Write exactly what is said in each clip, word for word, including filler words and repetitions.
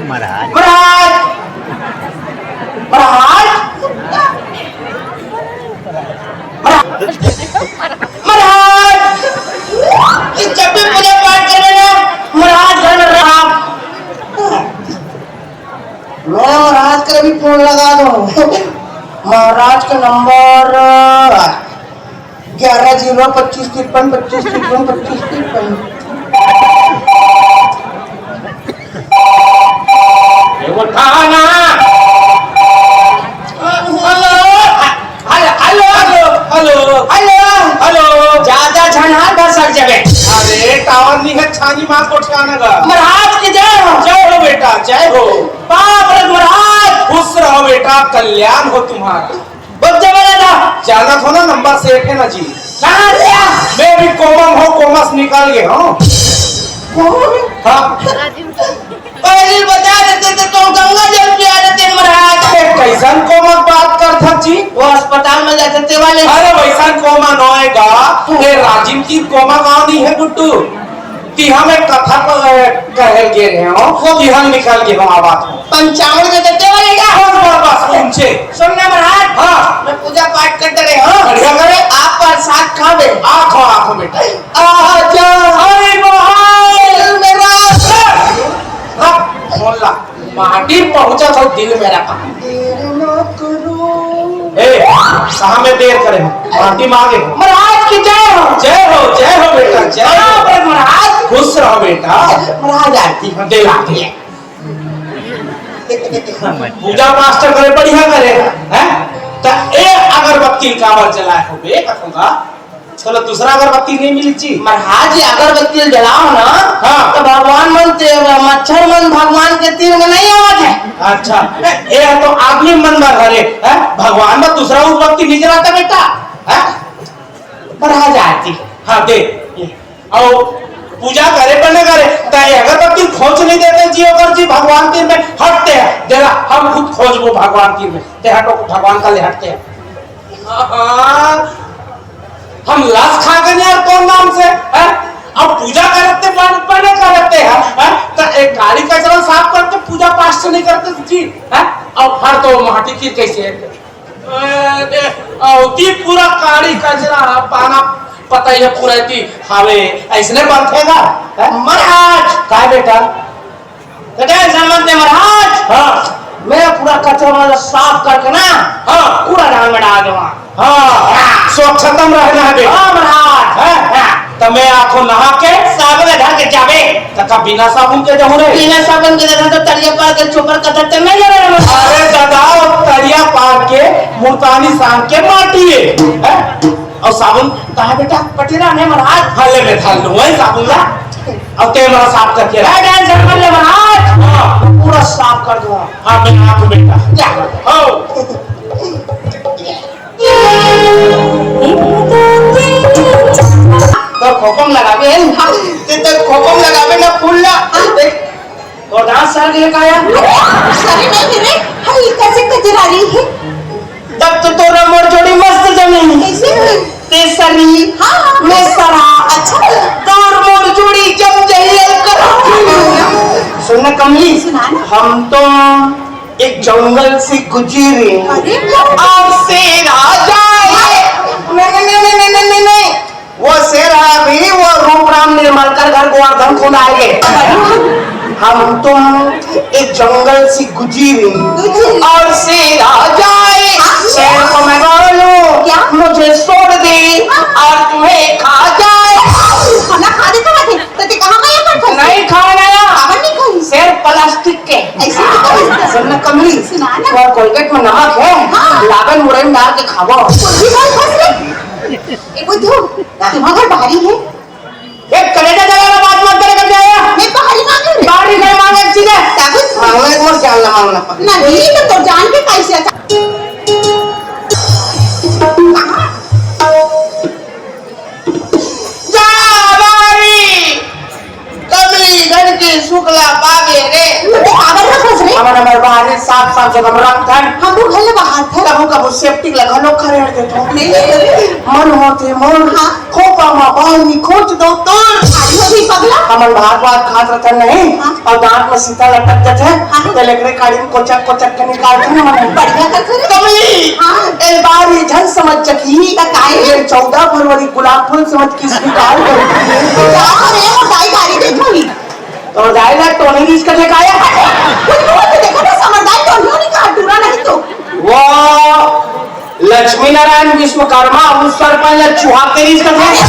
महाराज, महाराज, महाराज, जब भी पूजा पाठ करबे ना, महाराज घर में रहा। मैं महाराज के अभी फोन लगा दूं। महाराज का नंबर ग्यारह जीरो पच्चीस तिरपन पच्चीस तिरपन पच्चीस तिरपन। एगो थाना। Hello, hello, hello, hello, hello, hello. ज्यादा झनहार भसक जबे। अरे, टावर नहीं है, छानी मार को ठिकाना का। महाराज की जय हो। जय हो बेटा, जय हो। बाप रे महाराज। खुश रहो बेटा, कल्याण हो तुम्हारा। बच्चे वाला था। जानत हो ना, नंबर सेठ है ना जी। कहाँ गया? मैं भी कोमम हो, कोमस निकाल गए हो। कोमम? हाँ। पहले बता देते तो तुम गंगा जल पिया देते महाराज। अरे, कैसन कोमा बात कर था जी? वो अस्पताल में जाते ते वाले। अरे, वैसन कोमा न आएगा। ये राजिम की कोमा गाँव नहीं है गुड्डू। कि हम एक कथा क-, अ, कहे गे रहे हो, वो कि हम निकल गे हो आवाज में। पंचामृत देते वाले का? बस, बस, बस, उनसे। सुन ना महाराज, हाँ। मैं पूजा पाठ करते रहे हो। बढ़िया करे। आप प्रसाद खावे। आ खाओ, आ खाओ बेटा। आजा। अरे महाराज। दिल मेरा। रख, बोल ला। माटी पहुंचा था दिल मेरा का। देर ना करो। ए, कहाँ में देर करे हो? माटी मांगे हो। महाराज की जय हो। जय हो, जय हो बेटा, जय हो। बराबर महाराज। खुश रहो बेटा। महाराज आरती। दे लाती है। पूजा पाठ तो करे, बढ़िया करे, हैं? तो ए अगरबत्ती काबर जलाए हो बे, कथों का? चलो, दूसरा अगरबत्ती नहीं मिली जी। महाराज, ये अगरबत्ती जलाओ ना, हाँ। तो भगवान मन ते, मच्छर मन भगवान के तीर में नहीं आवत है। अच्छा, ए, ये तो आदमी मन बर हरे, हैं? भगवान में दूसरा अगरबत्ती नहीं जलाता बेटा, हैं? महाराज आरती। हाँ, दे। ये। और पूजा करे पर न करे, तो ये अगरबत्ती खोज नहीं देते जी, अगर जी भगवान तीर में हटते हैं, जरा हम खुद खोजबो भगवान तीर में, ते हटो, भगवान का ले हटते हैं। हाँ, हम लाश खा के नहीं यार, कौन नाम से, हैं? अब पूजा करते बन-, बने करते हैं, हैं? तो एक गाड़ी कचरा साफ करके पूजा पाठ से नहीं करते जी, हैं? अब हर तो माटी की कैसे है? अरे, अवती पूरा गाड़ी कचरा पाना पता ही है, पूरा इतनी हवे, ऐसने बनते ना, हैं? महाराज! काय बेटा? कटे समझते महाराज? हाँ। मैं पूरा कचरा वाला साफ करके ना, हाँ। पूरा डाल में डाल दूंगा। हाँ। हाँ। स्वच्छतम रहना है बेटा। हाँ महाराज। हैं? हाँ। तो मैं आखो नहा के साबुन धर के जावे। तो का बिना साबुन के जाऊँ रे? बिना साबुन के देखा तो तरिया पार के चोपर कथर ते नहीं जावे महाराज। अरे दादा, तरिया पार के मुल्तानी सांग के माटी है, हैं? और साबुन कहाँ बेटा? पटेरा ने महाराज। हाँ, ले मैं थाल लूँ, वही साबुन ला। अब ते हमारा साफ करके रख। मैं टेंशन मत ले महाराज। हाँ। पूरा साफ कर दूंगा। हाँ, मैं आप बेटा। जा। हो। तो खोपम लगावे है ना? ते तो खोपम लगावे ना फूल ला। देख। और दांत सार के काया? अरे, सारे नहीं रे। हल्का से कजरारी है। तब तो तोरा मोर जोड़ी मस्त जमी। कैसे? ते सरी, हाँ। मैं सरा। अच्छा। तोर मोर जोड़ी जम जाई अलकरा। सुन ना कमली, सुना ना। हम तो एक जंगल से गुजरे। अरे, क्या? और शेर आ जाए। नहीं, नहीं, नहीं। वो शेर है अभी, वो रूपराम निर्मलकर घर गोवर्धन खुद आएंगे। हम तुम एक जंगल से गुजरी और शेर आ जाए, शेर को मैं बोलूं, क्या? मुझे छोड़ दे और तुम्हें खा जाए। खाना खा देता है, तो ते कहाँ गया था? नहीं खाना आया। खाना नहीं खाई। शेर प्लास्टिक के। ऐसे नहीं खाई। सुन ना कमली, सुना ना। और कोलगेट में नमक है, हाँ। लाबन मुरई में डाल के खाओ। कोई भी बात फंस रही। ए बुद्धू, तुम्हारा घर बाहरी है? एक कलेजा जला ना, बात मत करे, कब जाया? मैं बाहरी मांगू रे। बाहरी नहीं मांगे, ठीक है? ताबूत? हाँ, मैं एक बार जान ना मांगना पड़े। नहीं, तो, तो जान के कैसे आता? जा बारी, कमली घर के सुखला पावे रे। तो ते काबर ना खुश रे? हमन हमर बाहर साफ साफ जगह में रखथन। हम तो घर ले बाहर थे। कभू कभू सेप्टिक ला घलो खरेड़ देथन। नहीं, नहीं, नहीं। मन होथे मोर। हाँ। खोपा मा बाल निखोच दो तोर। अरे, वो भी पगला। हमन भात वात खात रथन नहीं, हाँ। अउ दांत में सीता लटक जाथे, हाँ। त लेकरे काड़ी में कोचक कोचक के निकालथन हमन। बढ़िया करथे रे। कमली, हाँ। ए बार ये झन समझ जकी। त काहे? ये चौदह फरवरी गुलाब फूल समझ के स्वीकार कर दिए। का रे, वो दाई गारी देत होही। तो दाई ला टोनी रिस के ठेकाया। कुछ बोल के देखो ना, समझदार टोनी नहीं कहा, टूरा नहीं तो। वो लक्ष्मी नारायण विश्वकर्मा, उस सरपंच ला चुहा के रिस के अरे, ठेकाया।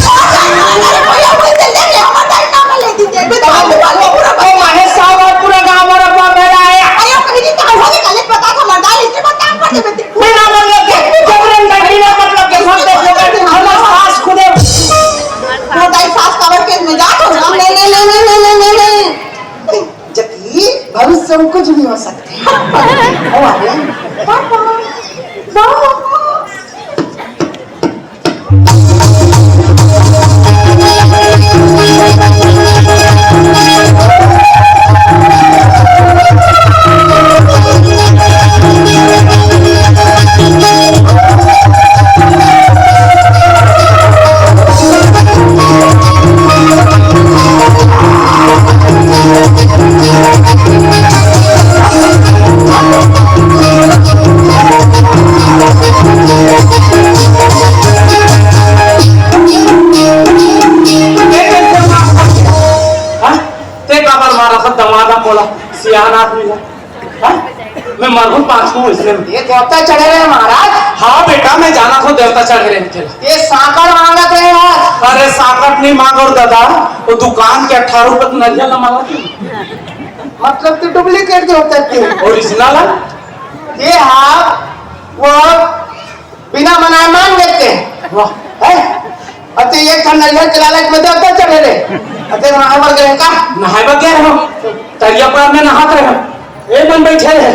अरे, भैया, वही से ले ले, हमारा दाई नाम ले दीजिए। मैं तो आज वाले पूरा वो महेश साहब और पूरा गांव वाला को मेरा आया। अरे, कहीं नहीं, कहाँ हो गए? कल पता था, मर्दार, इसके बाद काम करते बैठे। बिना मतलब के, जबरन बिना मतलब के, सब देख लो, हम सास खुदे। वो दाई सास कवर के में जा तो ना। नहीं, नहीं, नहीं। जबकि भविष्य में कुछ भी हो सकता है। हो आ गया। Papa, papa. हाँ? ते काबर मारथस दमाद मोला, सियान आदमी ला? हाँ? मैं मरहूं पाछू इसने। ये देवता चढ़े रहे महाराज। हाँ बेटा, मैं जानथों देवता चढ़े रहे तेला। ये सांकड़ मांगत रहे आज। अरे सांकड़ नहीं मांगों दादा, वो दुकान के अठारह रुपए के नरियल ला मांगत रहे। मतलब तू डुप्लीकेट देवता के। ओरिजिनल है? ये हाँ, वो बिना मनाए मान लेते हैं। वाह। हैं? अउ ते एक ठन नरियर के लालच में देवता चढ़े रहे। अउ ते नहाए बर गए का? नहाए बर गए हो, तरिया पार में नहात रहे हो। ए मन बैठे रहे।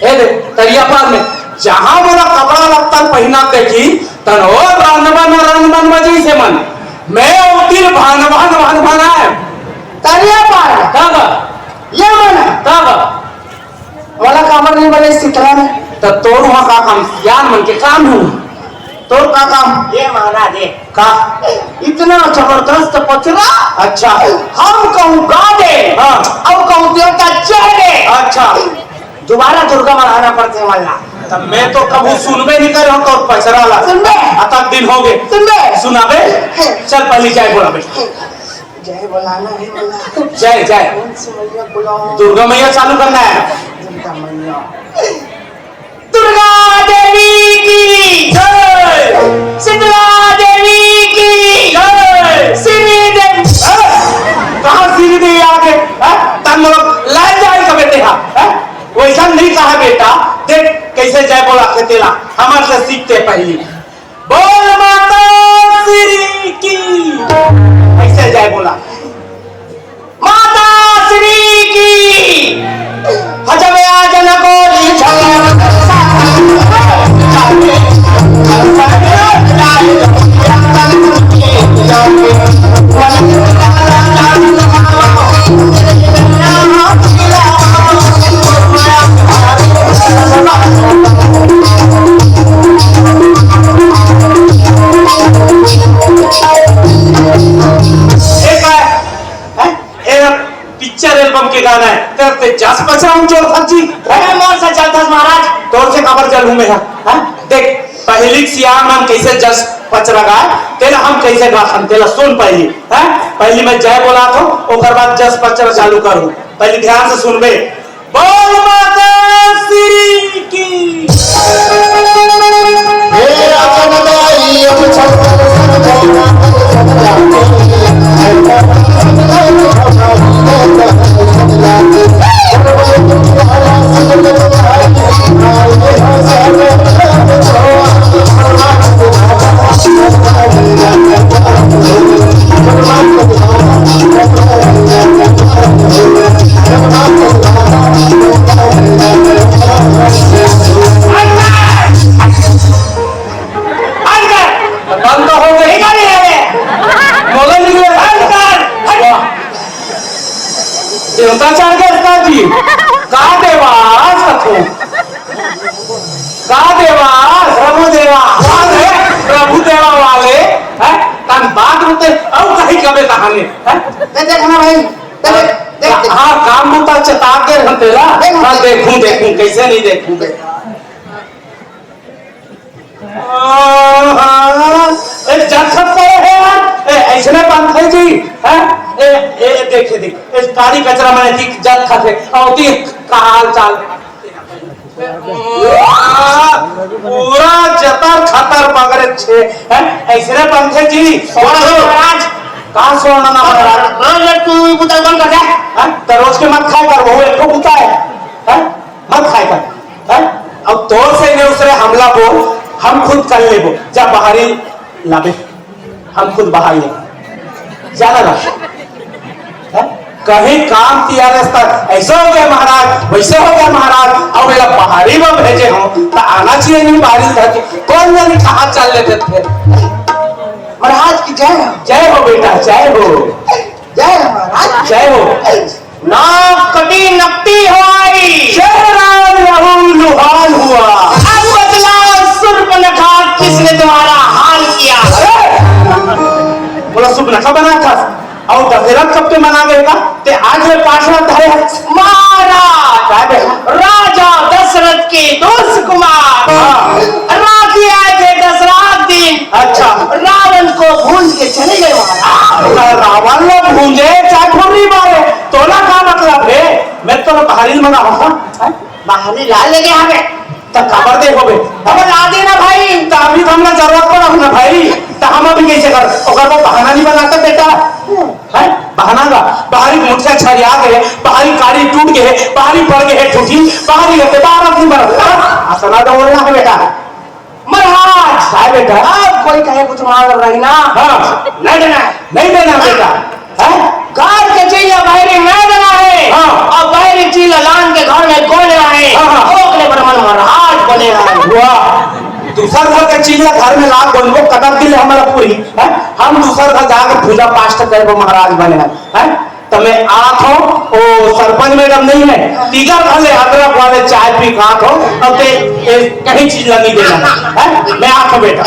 ए दे, तरिया पार में। जहाँ मोला कपड़ा लत्ता पहिना देखी, तन ओ रन बन, रन बन बजी से मन। मैं उतिल भन, भन, भन, भन आए। तरिया पार में? का बा? ये मन? का बा? मोला काबर नहीं बने शीतला में? त तोर वहाँ का काम? सियान मन के काम हूँ। तोर का काम? ये महाराज, ये। का? इतना जबरदस्त पचरा। अच्छा। हम कहूँ गा दे, हाँ। अउ कहूँ देवता चढ़ दे। अच्छा। दोबारा दुर्गा बढ़ाना पड़ते वाला। तब मैं तो कभू सुनबे नहीं कर रहा तोर पचरा ला। सुनबे। अतक दिन हो गए। सुनबे। सुनाबे? हैं। चल पहले जाए बोला बे। हैं। जय बोलाना है बोला। जय, जय। कौन सी मैया बुलाओ? दुर्गा मैया चालू करना है। दुर्गा मैया। दुर्गा देवी की जय। शीतला देवी की जय। श्री देवी। हाँ? कहाँ श्री देवी आ गए? हाँ? तन मतलब लाए जाए का बेटे हा? हाँ? वैसा नहीं कहा बेटा। देख कैसे जय बोला थे तेला। हमारे से सीखते पहली। बोल माता श्री की। ऐसे जय बोला। माता श्री की। हजम आजन गोली छल। एक है, हैं? ए पिक्चर एल्बम के गाना है, तेरे ते जस पचरा हम जोर फंसी। अरे मोर से जलथस महाराज। तोर से काबर जलहूं मैं, हाँ? देख, पहली सियान मन कैसे जस पचरा गाए, तेला हम कैसे गाथन, तेला सुन पहली, हैं? पहली मैं जय बोलाथों, ओकर बाद जस पचरा चालू करूं। पहली ध्यान से सुनबे। बोल माता श्री की। हे आंगनबाड़ी, अब छप्पन बंद तो हो गई। मोला देख ना भाई, देख, देख, देख। हाँ, काम में तो चेता के रहते ला। देख, हाँ, देख। देखूं, देखूं, कैसे नहीं देखूं बे। हाँ, ए, जत खत करे है यार। ए, ऐसने बात है जी, हैं? ए, ए, देखे, देख, ए, कारी कचरा में थी जत खत है। और ती का हाल चाल? पूरा जतर खतर बगरे छे, हैं? ऐसने बनथे जी। सोना महाराज। कहाँ सोना ना महाराज? रोज रोज तू बुता कौन करता है? हैं? तो रोज के मत खाए कर, वो एक ठो बुता है, हैं? मत खाए कर, हैं? अब तोर से ने उसरे हमला बोल, हम खुद कर लेबो। जा बाहरी लाबे, हम खुद बाहर लेबो। जाना ना। हैं? कहीं काम किया रस्ता, ऐसे हो गया महाराज, वैसे हो गया महाराज, अब मेरा बाहरी में भेजे हो, तो आना चाहिए नहीं बाहरी था कि कौन जाने कहाँ चल लेते थे। महाराज की जय हो। जय हो बेटा, जय हो। जय हो महाराज। जय हो। नाक कटी नकटी हो आई। चेहरा लहू लुहान हुआ। अब बतलाओ सूर्पनखा किसने तुम्हारा हाल किया? अरे! बोला सूर्पनखा बना था। और दशरथ कब के मना गए का? ते आज में पांचवा धरे है। महाराज, काय बे? राजा दशरथ के दो सुकुमार हाँ। राखी आए थे दशहरा दिन। अच्छा। रावण को भूंज के चले गए महाराज। रावण ला भूंजे, चाहे फुर्री मारे, तोला का मतलब है? मैं तो बाहरी मना होता, हैं? बाहरी ला लेगे हमें। त काबर दे होबे? अब ला देना भाई। त अभी तो हमला जरूरत पड़ा हो ना भाई, त हम अभी कैसे कर? ओकर वो बहाना नहीं बनाता बेटा, हैं? बहाना का बाहरी मुठिया छरिया गए, बाहरी काड़ी टूट गए, बाहरी पड़ गए ठुठी, बाहरी रहते बाहर नहीं बरत। असना तो बोलना है बेटा। महाराज, हाँ बेटा। अब कोई कहे कुछ मांग रही ना। हाँ। नहीं देना है। नहीं देना बेटा। हैं? घर के चीज ला बाहरी नहीं देना है। हाँ। और बाहरी चीज ला लान के घर में कोने रहे। हाँ, हाँ। ओकरे पर मन महाराज बने रहे। वाह। दूसर घर के चीज ला घर में ला बोलबो कदम के लिए हमारा पूरी। हैं? हम दूसर घर जाके पूजा पाठ करबो महाराज बने हैं। हैं? त मैं आत हूँ, ओ सरपंच मैडम नहीं है, तीगर घर ले अदरक वाले चाय पी के आत हूँ, अब ते, ए, कहीं चीज ला नहीं देना है, हैं? मैं आत हूँ बेटा।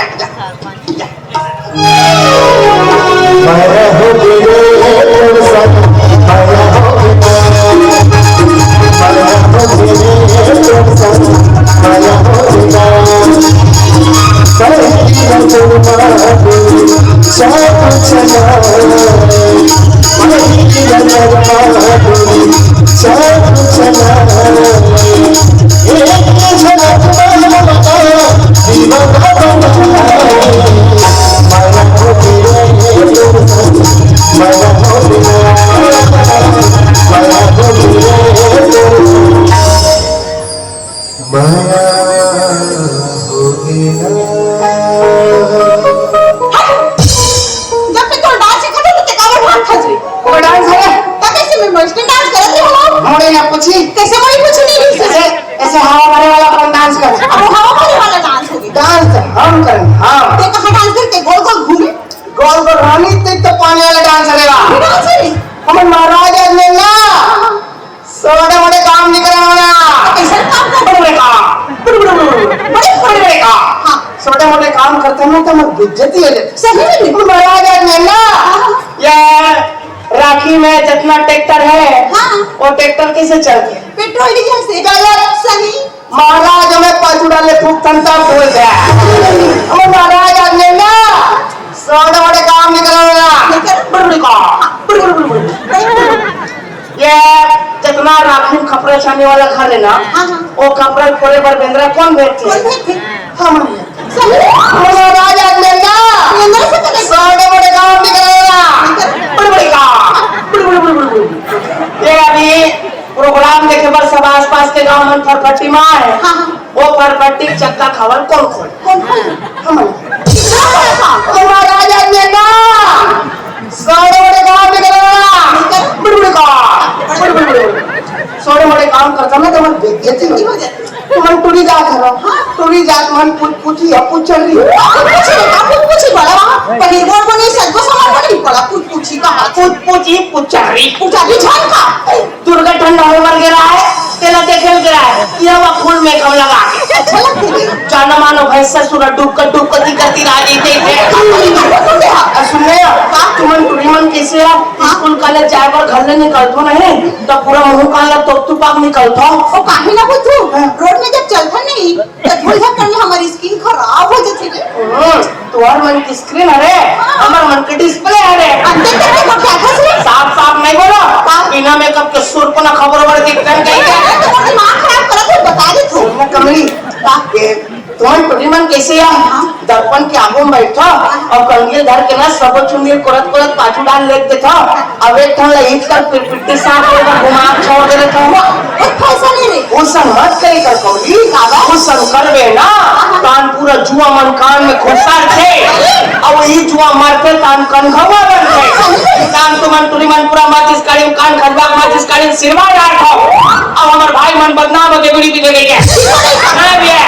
जब मैं तोर डांस सिखाता तो ते काबर भाग खा जी? वो डांस है? तब ऐसे मैं वेस्टर्न डांस करत रही हूँ। मोड़े ना पूछी। कैसे मोड़ी पूछी नहीं रही? ऐसे, ऐसे हवा भरे वाला कौन डांस कर? अब वो हवा भरे वाला डांस होगी। डांस हम करें, हाँ। ते कहाँ डांस करते? गोल गोल घूमे। गोल गोल रानी ते तो पानी वाला डांस करेगा। ये डांस है? हमारे महाराज आज ने ना हाँ, हाँ। छोटे मोटे काम नहीं करना वाला। ऐसा काम कर। बड़े बड़े काम। बड़े बड़े बड़े बड़े काम। हाँ। छोटे मोटे काम करते ना तो मैं बेइज्जती हो जाती। सही में? महाराज आज ने ना हाँ, हाँ। ये राखी में जितना ट्रैक्टर है, हाँ। वो ट्रैक्टर कैसे चलते हैं? पेट्रोल डीजल से। गलत। सही। महाराज हमें पाछू डाले फूक तंता बोल दे। हमें महाराज आज ने ना छोटे मोटे काम नहीं करना वाला। नहीं कर। बड़े बड़े काम। बड़े बड़े बड़े बड़े। ये जितना राखी खपरा छाने वाला घर है ना, हाँ, हाँ। वो खपरा फोड़े पर बेंदरा कौन भेजते हैं? कौन भेजते हैं? हम। सही। महाराज आज ने ना बेंदरा से कनेक्ट। छोटे मोटे काम नहीं करना वाला। नहीं कर। बड़े बड़े काम। बड़े बड़े बड़े बड़े बड़े। ये अभी प्रोग्राम देखे बर सब आसपास के गांव मन फरफट्टी में आए। हाँ, हाँ। वो फरफट्टी चक्का खावल कौन खोल? कौन खोल? हम। कितना बड़ा काम। तो महाराज आज ने ना सोड़े मोड़े काम नहीं करना। बड़े बड़े काम। बड़े बड़े बड़े। सोड़े मोड़े काम करता ना तो मन बेइज्जती हो जाती। तुमन टूरी जात हरो। हाँ। टूरी जात मन पूछ, पूछी है, पूछ चल रही। पूछ पूछी बड़ा वहाँ। पनीर बोल बनी, सज्जो सामान बनी, बड़ा पूछ पूछी का हाथ। पूछ पूछी, पूछ चल रही। पूछ चल रही, झाल का। दुर्गा ठंडा होए बर गे रहा है, तेला देखे बर गे रहा है, ये वो फूल मेकअप लगा के। अच्छा लगथे। जाना मानो भैंस ससुर डुबक डुबक दी करती राजी थे। सुन ले, तुमन टुरी मन कैसे हो? स्कूल कॉलेज जाए बर घर ले निकलथो नहीं, तो पूरा मुंह कान ला तोप तुपाक निकलथो। ओ काहे ना पूछू, रोड में जब चलथन नहीं, तो धूल झक्कड़ में हमारी स्किन खराब हो जाती रे। हम्म, तुहर मन की स्क्रीन हरे, हमर मन के डिस्प्ले हरे। अंते तक के बकाया था रे। साफ साफ नहीं बोलो, बिना मेकअप के सुरपना खबर बर दिखतन कहीं के। तो दिमाग खराब करत हो, बता दे तू। सुन ना कमली, ये तुमन टुरी मन कैसे या? दर्पण के आगू में बैठो और कंघी ल धर के ना सबो चुंदी ल कोरत कोरत पाछू डाल लेग देथो। अब एक ठन ला ईद कर पिरपिट्टी साफ होय बर घुमा के छोड़ दे रहे था। बहुत फैशन है रे। वो संग मत करे कर कौली, काबर? वो संग करबे ना, कान पूरा जुआ मन कान में घुसरथे। अब वही जुआ मरथे, कान कनघवा बनथे। कान तुमन टुरी मन पूरा माचिस काड़ी में कान खजवा के माचिस काड़ी में सिरवा डाल खाओ। अब हमर भाई मन बदनाम होके बीड़ी पीने गई है। नहीं भी है,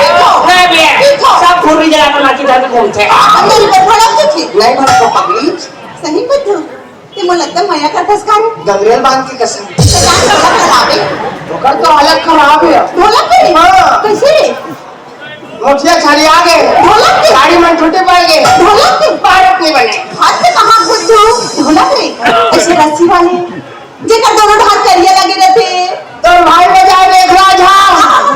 नहीं भी है। सब फुर्री जला के नाची जाके घूमथे। अंदर ही बैठा रहते थे। नहीं भड़को पगली। सही कथो। ते मोला एकदम मया करथस का रे? गंगरेल बांध के कसम। ते जान ढोलक खराब है। ओकर तो हालत खराब है। ढोलक के? हाँ। कैसे रे? मोठिया छरिया गे। ढोलक के? गाड़ी मन छूटे पाए गे। ढोलक के? पारत नहीं बने। हाथ से कहाँ घुस तू? ढोलक रे? ऐसे रस्सी वाले, जेकर दोनों हाथ करिया लगे रहते। तोर भाई बजाए मेघराज हा।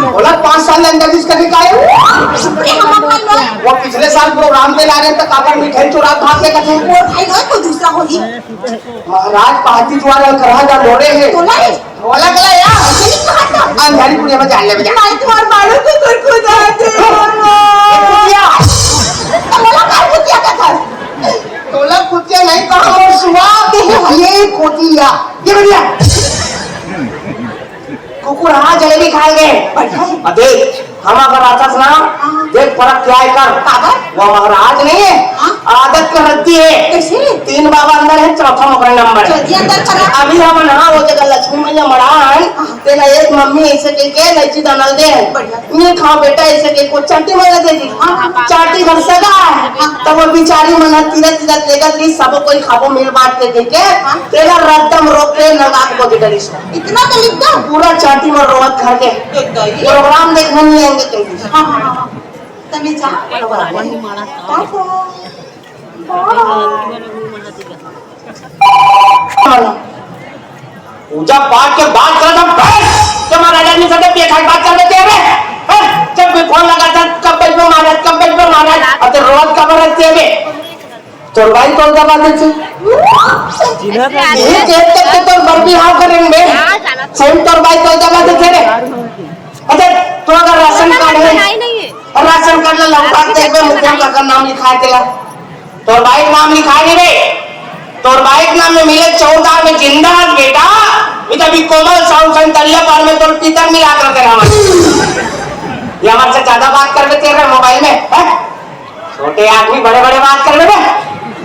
बोला पाँच साल अंदर जिसका भी काहे? अरे हमार भाई लोग। वो पिछले साल प्रोग्राम पे ला रहे तो काकर मिठाई चुरा भाग के कथे। वो भाई लोग कोई दूसरा होही। महाराज पार्टी द्वारा करा जा लोड़े है। तोला है। बोला गला या। नहीं कहा था। अंधारी कुड़िया में जान ले बजा। नहीं तुम्हार बालों को कुरकुदा दे। कुतिया। तो बोला कर कुतिया का था। तोला कुतिया नहीं कहा मोर सुआ। ये कोतिया। ये बढ़िया। कुकुर हाँ जलेबी खाए गए। बढ़िया है। अब देख, हम अगर आथस ना, हाँ। देख फर्क क्या है कर। काबर? वो महाराज नहीं है, हाँ। आदत के रद्दी है। कैसे? तीन बाबा अंदर है, चौथा मोकरा नंबर है। जल्दी अंदर करा। अभी हम ना वो जगह लक्ष्मी मैया मड़ा है, हाँ। तेला एक मम्मी ऐसे कह के लैची दाना दे है। बढ़िया। नहीं खाओ बेटा, ऐसे कह को चाटी मैया दे दी। हाँ, हाँ। चाटी घर सगा है। हाँ। तब वो बिचारी मन तीरत तीरत लेकर की सब कोई खाबो मिल बांट के दे के, हाँ। तेला रद्दम रोक के नगात को दे डरिस। इतना तो लिख दो। पूरा चाटी में रोवत घर के। एक तो ये। प्रोग्राम देखने नहीं आएंगे कहीं। हाँ, हाँ, हाँ, हाँ। तभी जा। टाटा। पूजा पाठ के बात करत हम, बस! जब महाराज आदमी से तो पेट हक बात कर देते हैं बे। हैं? जब भी फोन लगा था, कब बजबो महाराज, कब बजबो महाराज? अब तो रोज कब रहते हैं बे? तोर बाई तोल दबा देथे। ये देख तक तो तोर बर बिहाव करेन बे। सेम तोर बाई तोल दबा देथे रे। अच्छा, तो अगर राशन कार्ड है, और राशन कार्ड ला लौटा के देखबे, मुखिया काकर नाम लिखाए तेला। तोर बाई के नाम लिखाए नहीं बे। तोर बाई के नाम में मिले चौदह में जिंदा है बेटा। ये तो अभी कोमल साहू संतरिया पार में तोर पितर मिला कर तेरा मन। ये हमारे से ज्यादा बात कर लेते हैं मोबाइल में, हैं? छोटे आदमी बड़े बड़े बात कर लेते हैं।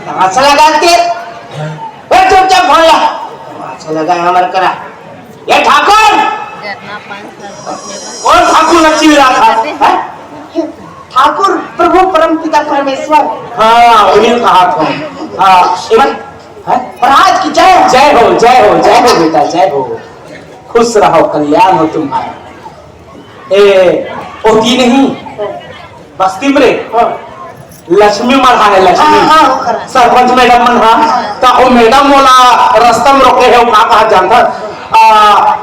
तमाशा लगाते हैं। ए, चुपचाप फोन ला। तमाशा लगा है हमारे करा। ये ठाकुर! कौन ठाकुर नक्ची रहा था? हैं? ठाकुर प्रभु परम पिता परमेश्वर। हाँ, उन्हीं कहा था। हाँ, एक, हैं? महाराज की जय। जय हो, जय हो, जय हो बेटा, जय हो। खुश रहो, कल्याण हो तुम्हारा। ए, ओती नहीं, बस्ती में रे, हाँ। लक्ष्मी मढ़ा है, लक्ष्मी। हाँ, हाँ, वो करा। सरपंच मैडम मन हा, हाँ। त ओ मैडम मोला रस्ता में रोके है, ओ का कहा जानता? आ,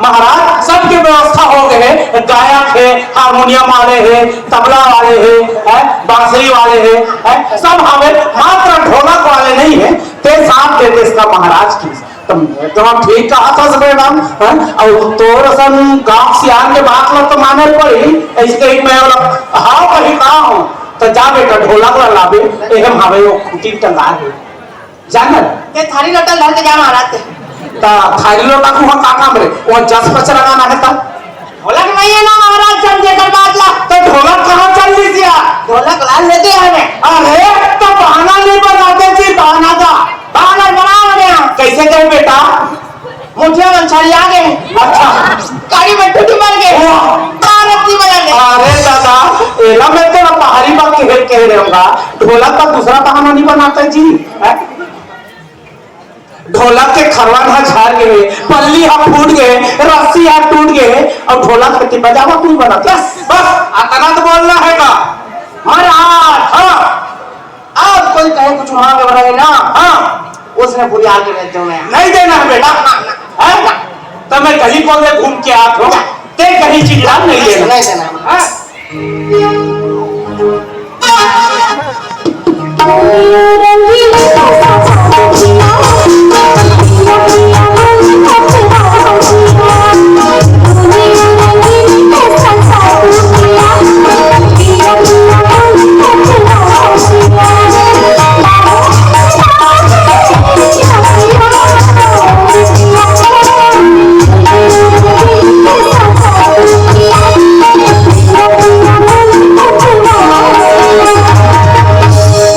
महाराज, सबके व्यवस्था हो गए है, गायक है, हारमोनियम वाले है, तबला वाले है, हैं, बांसुरी वाले है, हैं, सब हवे, मात्र ढोलक वाले नहीं है। ते साथ देते इसका महाराज की। तो मैं तो ठीक कहा था मैडम, हैं? और तोर असन गांव सियान के बात ला तो माने पड़ी, ऐसे कहीं मैं वाला, हाँ, वही कहा हूँ। तो जा बेटा, ढोलक ला लाबे, एहम हवे वो खूंटी टंगा है। जानल? ते थारी लोटा धर के जा महाराज ते। ता थारी लोटा को वहाँ का काम रे? वो जस पच लगाना है ता? ढोलक नहीं है ना महाराज, चल जेकर बात ला। तो ढोलक कहाँ चल ली सिया? ढोलक ला लेते हैं हमें। अरे, तो बहाना नहीं बनाते जी, बहाना का। बहाना बनाओ ना। कैसे कहे बेटा? मुठिया मन छड़िया गए। अच्छा। गाड़ी में टूटी मर गए। वाह। भारत की मर गए। अरे दादा, एला मैं तो पहाड़ी बात कह, कह रहे होगा। ढोलक का दूसरा बहाना नहीं बनाता जी, हैं? ढोलक के खरवा ह झर गे, पल्ली ह फूट गे, रस्सी ह टूट गे, अउ ढोलक के बजावा कोई बनत हे। बस, बस, अतना तो बोलना हे का? महाराज, हाँ, अब कोई कहीं कुछ मांग रहे ना, हाँ, उसने बुझा के भेज दो मैं। नहीं देना है बेटा, हाँ? तो मैं कहीं को घूम के आत हूँ, ते कहीं चीज नहीं देना। नहीं देना। हाँ?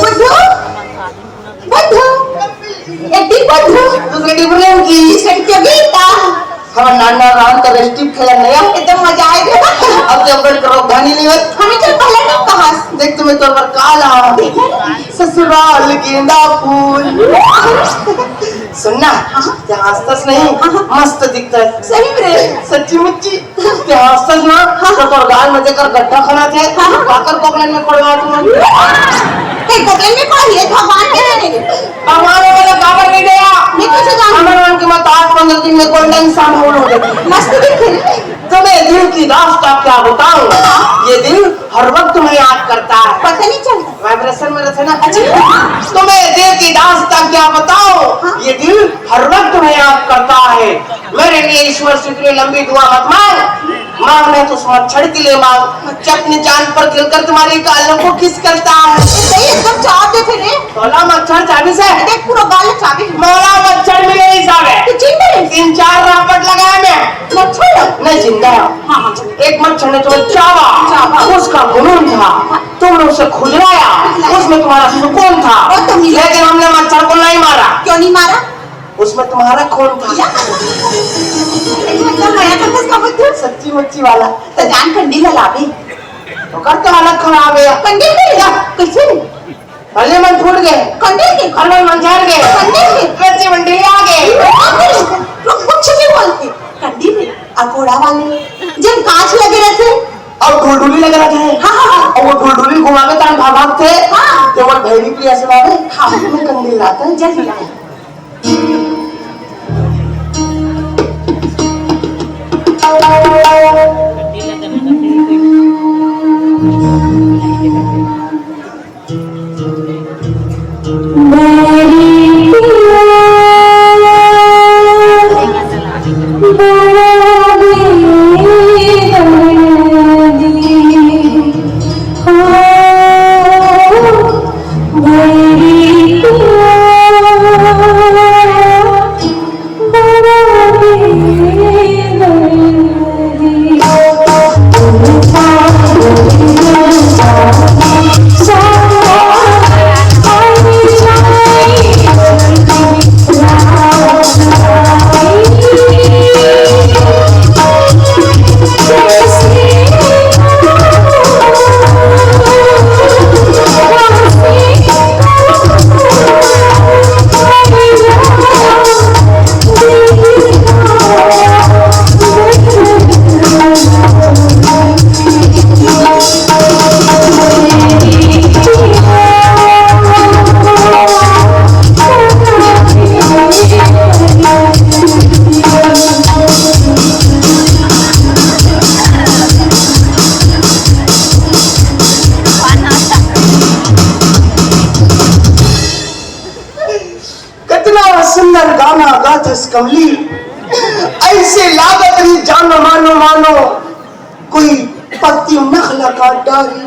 बुद्धू, बुद्धू, एती बुद्धू। दूसरे डिफरेंट की। दूसरे की क्यों गीता? हमर नाना राम तो रेस्टिप खेला नया। एकदम मजा आए गे। अब तो अपन करो धनी नहीं होत। हमें चल पहले नहीं कहा। देख तुम्हें तोर पर काला। देखा ना? ससुराल गेंदा फूल। सुनना, हाँ। ते हंसतस नहीं, हाँ, हाँ। मस्त दिखता है। सही में रे। सच्ची मुच्ची। ते हंसतस ना, हाँ। तो तोर गाल में जेकर गड्ढा खना थे, हाँ, हाँ। काकर कोकलन में पड़वा तू। ते कोकलन में पड़ा, ये भगवान के नहीं। भगवान वाला काबर नहीं गया? मैं कैसे जानूं? हमर मन के मत आठ पंद्रह दिन में गोल्डन शाम हो गए। मस्त दिख रही। तुम्हें दिल की दास्तां क्या बताऊं? हाँ। ये दिल हर वक्त तुम्हें याद करता है। पता नहीं चलता। वाइब्रेशन में रहते ना। अच्छा। तुम्हें दिल की दास्तां क्या बताऊं? हाँ। ये दिल हर वक्त तुम्हें याद करता है। मेरे लिए ईश्वर से इतनी लंबी दुआ मत मांग। मांगना तो उस मच्छर के लिए मांग, जो अपनी जान पर खिलकर तुम्हारे गालों को किस करता है। ए, सही एकदम चाप देते रे। तोला मच्छर चाबी से। देख पूरा गाल चाबी। मोला मच्छर मिले हिसाब है। तू चिंता नहीं। तीन चार रापट लगाए मैं। मच्छर? नहीं, जिंदा है। हाँ, हाँ। एक मच्छर ने तुम्हें चाबा। चाबा। उसका जुनून था। हाँ। तुमने उसे खुजलाया। खुजलाया। उसमें तुम्हारा सुकून था। वो तो मिला। लेकिन हमने मच्छर को नहीं मारा। क्यों नहीं मारा? उसमें तुम्हारा खून था। या? एकदम नया था उसका बुद्धू। सच्ची मुच्ची वाला। तो जान कंडी ला लावे। ओकर तो हालत खराब है। कंडी के? या? कैसे? पल्ली मन फूट गे। कंडी के? खरवन मन झर गे। कंडी के? कच्ची मंडी आ गे। रुक, कुछ नहीं बोलते। कंडी में अकोड़ा वाले, जब कांच लगे रहते। अउ ढुलढुली लगे रहते। हाँ, हाँ, हाँ। अउ वो ढुलढुली घुमावे तान भाग भाग थे। हाँ। केवल भैरी प्रिया सुनावे। हाँ। मैं कंडी लाता है। जल्दी लाए। कतना सुंदर गाना गाथस कमली, ऐसे लागत रही जानो मानो मानो कोई पत्ती नखला काट डारी।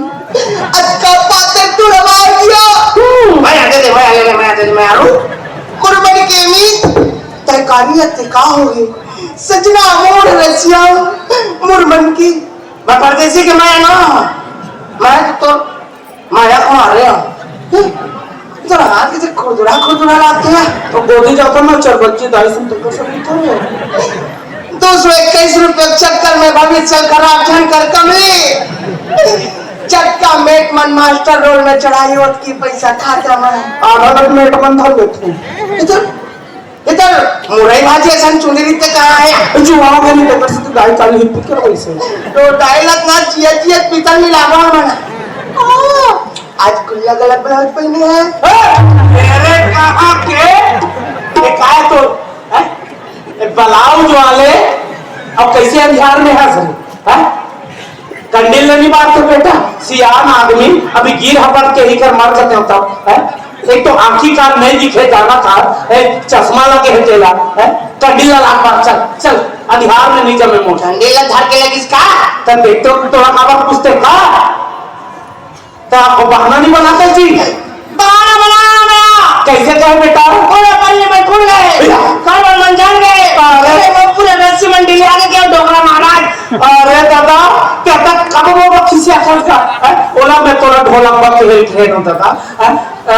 अचका पातर टूरा मार दिया। हम्म, मैं आगे दे, मैं आगे दे, मैं आगे दे, मैं आ रहा हूँ। कुर्बन के मीत तय कानियत का हो गई। सजना मोर रसिया, मोर मन की। मैं परदेसी के मैं ना, मैं तो माया को मार रहे हो। जरा हाथ के खुरदुरा खुरदुरा लाते हैं। तो गोदी जाकर मैं चरबच्ची दाई सुन तुमको सब तो। दो सौ इक्कीस रुपए के चक्कर में भविष्य खराब झन कर कमली। चटका मेट मन मास्टर रोल में चढ़ाई होत की पैसा खाता मैं। आधा तक मेट मन धर लेते हैं। इधर ये तो मुरई भाजी असन चुंदरी ते कहाँ है? जो आओगे नहीं, तेकर से तो दाई काली ही पुत्र वैसे। तो दाई लत ना जियत जियत पितर मिलावा मना। आज कुल्ला गला ब्लाउज पहने हैं। ए, मेरे कहाँ के? ये काय तो, हैं? ये ब्लाउज वाले, अब कैसे अंधियार में हंस रहे, हैं? कंडील ल नहीं बारते बेटा, सियान आदमी, अभी गिर हपट के ही कर मर जाते हो तब, हैं? एक तो आंखी कार नहीं दिखे, जाना था, ए, चश्मा लगे है तेला, हैं? कंडील ला लाग मार, चल, चल, अंधियार में नहीं जमे मोर। कंडील ला धर के लगिस का? तब देख तो तोरा काबर पूछते का? त वो बहाना नहीं बनाते जी। बहाना बनाना ना। कैसे कहे बेटा? पूरे पल्ली में खुल गए। भैया। कल वो मंजन गए। अरे। अरे वो पूरे रस्सी मंडी ले आके क्या डोकरा महाराज। अरे दादा, तेरा कब वो खिसिया था उसका? हैं? ओला मैं तोरा ढोलक बक के खेल खेल होता था। हैं? अ,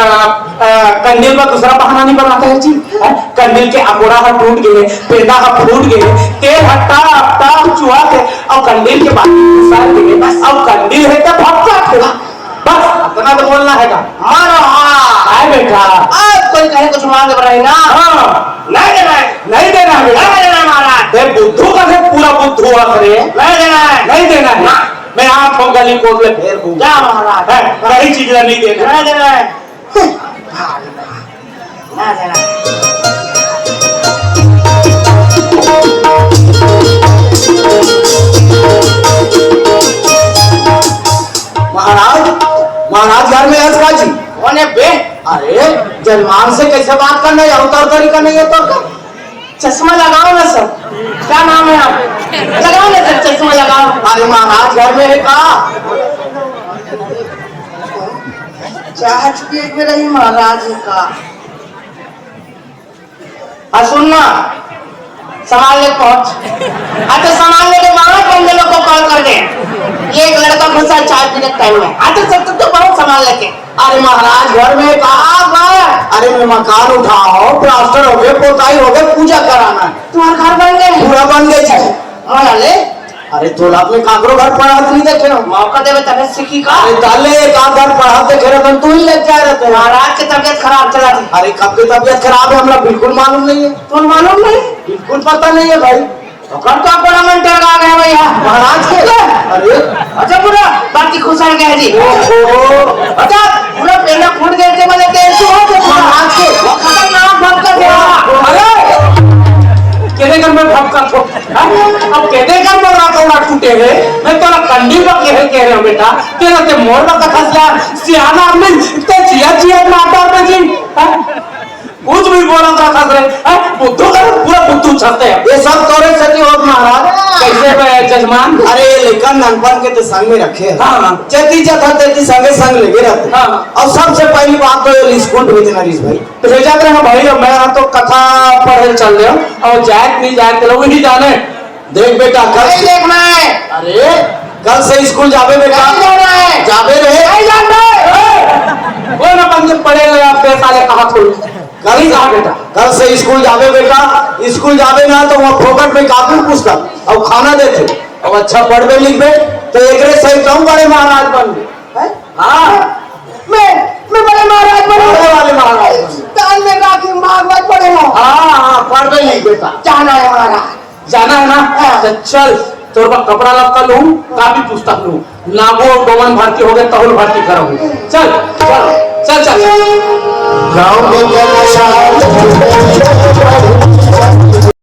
अ, कंडील का दूसरा बहाना नहीं बनाते हैं जी। हैं? कंडील के अकोड़ा हा टूट गए, पेंदा हा फूट गए, तेल हा टाप टाप चुआ के, और कंडील के बाकी घुसा के, और कंडील है तो भक्का थे। बस, इतना तो बोलना है का? मारो हाँ। आए बेटा। अब कोई कहे कुछ मांगे पर नहीं ना। हाँ। नहीं देना है। नहीं देना है बेटा। नहीं देना है महाराज। ए, बुद्धू का है पूरा बुद्धू आखरे। नहीं देना है। नहीं देना है। हाँ। मैं आप हम गली कोट ले फेर दूँ। जा महाराज। है, कहीं चीज ला नहीं देना। नहीं देना है। ना देना। महाराज, महाराज घर में है का जी? कौन है बे? अरे, जजमान से कैसे बात करना है, अवतार तरीका नहीं है तो का? चश्मा लगाओ ना सर, क्या नाम है आप? लगाओ ना सर, चश्मा लगाओ। अरे महाराज घर में है का? चाह चुकी एक बेर ही महाराज का। हाँ, सुन ना, संभाल ले पहुंच। अच्छा, संभाल ले तो बाहर बंदे लोग को कॉल कर दे। ये एक लड़का घुसा है चाय पीने के टाइम में। अच्छा, सब तो बहुत संभाल लेके। अरे महाराज, घर में कहाँ पर? अरे मैं मकान उठाओ, प्लास्टर हो गए, पोताई हो गए, पूजा कराना है। तुम्हारा घर बन गए? पूरा बन गए जी। हाँ, ले। अरे तोला अपने काकरो घर पढ़ात नहीं देखे हो? मौका देवे तबे सीखी का? अरे ताले एक आध घर पढ़ात देखे रहते, तू ही लेके आ रहते हो। महाराज के तबीयत खराब चला थी। अरे कब की तबीयत खराब है, हमरा बिल्कुल मालूम नहीं है। तुम्हें मालूम नहीं? बिल्कुल पता नहीं है भाई। तो कर तो बड़ा मन डर गया भैया। महाराज के? अरे। अच्छा पूरा बाकी खुसर गया जी। ओहो। अच्छा पूरा पेंदा फूट गए थे, बोले तेल से हो गया पूरा। महाराज के? वो खतरनाक भक्का गया। अरे। केदे कर में भक्का थो। अब केदे कर में रातों रात टूटे है। मैं तोरा कंडी पर कह, कह रहे हो बेटा। तेरा ते मोर का कथा सिया-, सियाना आदमी, ते जिया जिया माता पे जी। हाँ? कुछ भी बोलत रहा था रे। हाँ? बुद्धू का पूरा बुद्धू छाते हैं। ये सब तोरे सेती होत महाराज। कैसे बे जजमान? अरे ये लइका ननपन के तो संग में रखे हैं। हाँ, हाँ। जेती जाता तेती संगे संग लेके रहते। हाँ, हाँ। और सबसे पहली बात तो ये स्कूल भेजना रिस भाई। भेजत रहे भाई, मैं तो कथा पढ़े चल रहे हूँ और जाए नहीं जाए तो वही जाने। देख बेटा, कल नहीं से देखना है। अरे, कल से स्कूल जाबे बेटा। नहीं जाना है। जाबे रे। नहीं जाना है। ए, वो ना बंद पड़े ले आप बेटा ले कहा थोड़ी। कल नहीं से, कहा बेटा। कल से स्कूल जाबे बेटा। स्कूल जाबे ना तो वहाँ फोकट में कापी पुस्तक और खाना देते। अब अच्छा पढ़बे लिखबे तो एकरे सही कहूँ बड़े महाराज बनबे। हैं? हाँ। मैं, मैं बड़े महाराज बनूं। बड़े वाले महाराज बनूं। दान में राखी मांग मत पड़े हो। हाँ, हाँ, पढ़बे नहीं बेटा। जाना है महाराज। जाना है ना? हाँ। तो चल, तोर बर कपड़ा लत्ता लूं, कापी पुस्तक लूं। नागो और डोमन भर्ती हो गए, तहुल भर्ती करो। चल, चल, चल, चल, चल। गाँव में क्या नशा